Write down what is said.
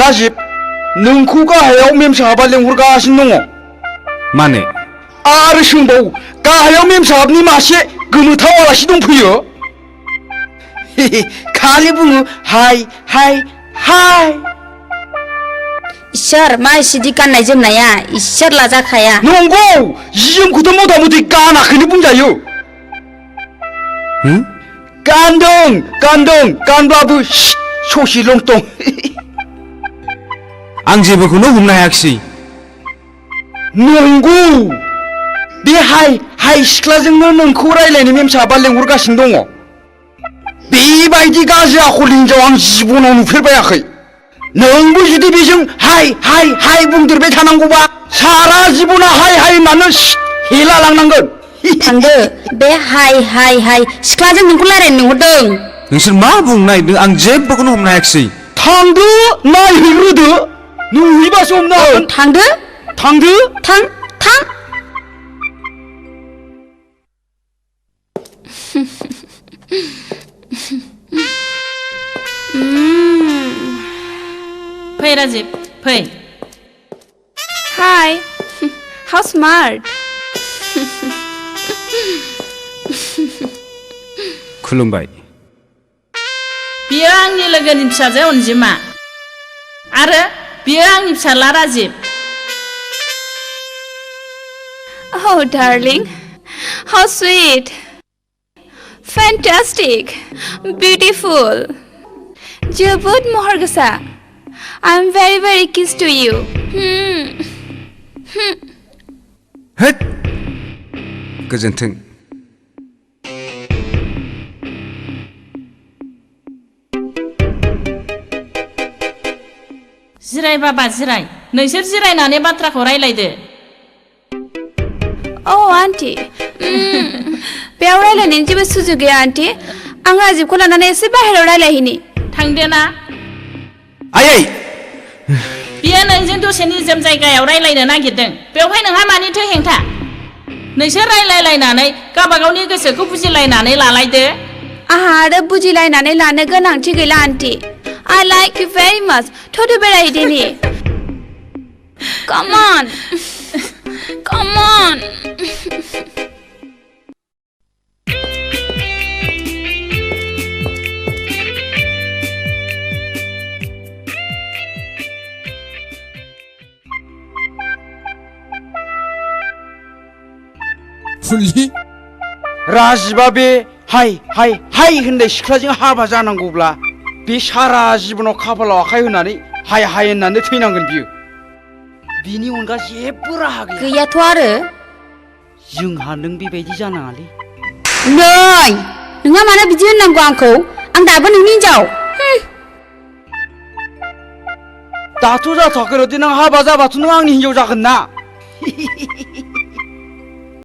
राजिब नोंखौ गाहायाव मेम साहाबा लेंहरगासिनो दङ माने आरो सोंबाव गाहायाव मेम साहाबनि मासे गोमोथाव आलासि दंफैयो खालि बुङो हाय हाय हाय इसोर मा इसिदि गाननाय जोमनाया इसोर लाजाखाया नंगौ जि जोमखौथ' मथा मथि गानाखैनो बुंजायो गानदों गानब्लाबो ससे लंथं आं जेबोखौनो हमनो हायाखिसै नंगौ बे हाय सिख्लाजोंनो नोंखौ रायलायनो मेम साहाबा लेंहरगासिनो दङ बेबायदि गाज्रि आखलनि हिनजाव आं जिबनाव नुफेरबायाखै नोंबो जुदि बेजों हाय बुंदेरबाय थानांगौबा सारा जिबना हाय होननानै हेला लांनांगोन थांदो बे हाय सिख्लाजों नोंखौ रायलायनो लिंहरदों नोंसोर मा बुंनो नागिरदों आं जेबोखौनो हमनो हायाखिसै थांदो नायहैग्रोदो नुहैबासो हमनो हागोन थांदो थां फै राजिब फै Hi, how smart. खुलुमबाय बियो आंनि लोगोनि फिसाजो अनजिमा आरो बियो आंनि फिसाला Rajib Oh, darling, how sweet. Fantastic, beautiful. जोबोद महर गोसा. I'm very kiss to you. होद गोजोन्थों जिराय बाबा जिराय नोंसोर जिरायनानै बाथ्राखौ रायलायदो Oh, auntie. बेयाव रायलायनायनि जेबो सुजुग गैया आंटी आं राजिबखौ लानानै एसे बाहेरायाव रायलायहैनि थांदो ना आयै बियो नोंजों दसे निजोम जायगायाव रायलायनो नागिरदों बेवहाय नोंहा मानिथो हेंथा नोंसोर रायलायलायनानै गावबागावनि गोसोखौ बुजिलायनानै लालायदो आहा आरो बुजिलायनानै लानो गोनांथि गैला aunty I like you very much. थौदो बेरायहैदिनि Come on. फुलि राजिबा बे हाय होननाय सिख्लाजों हाबा जानांगौब्ला बे सारा जिबनाव खाफालाव आखाइ होनानै हाय होननानै थैनांगोन बियो बिनि अनगा जेबो राहा गैयाथ' आरो जोंहा नों बेबायदि जानाङालै नोंहा मानो बिदि होननांगौ आंखौ आं दाबो नोंनि हिनजाव दाथ' जाथ'आखै र' देनां हाबा जाबाथ' नों आंनि हिनजाव जागोन ना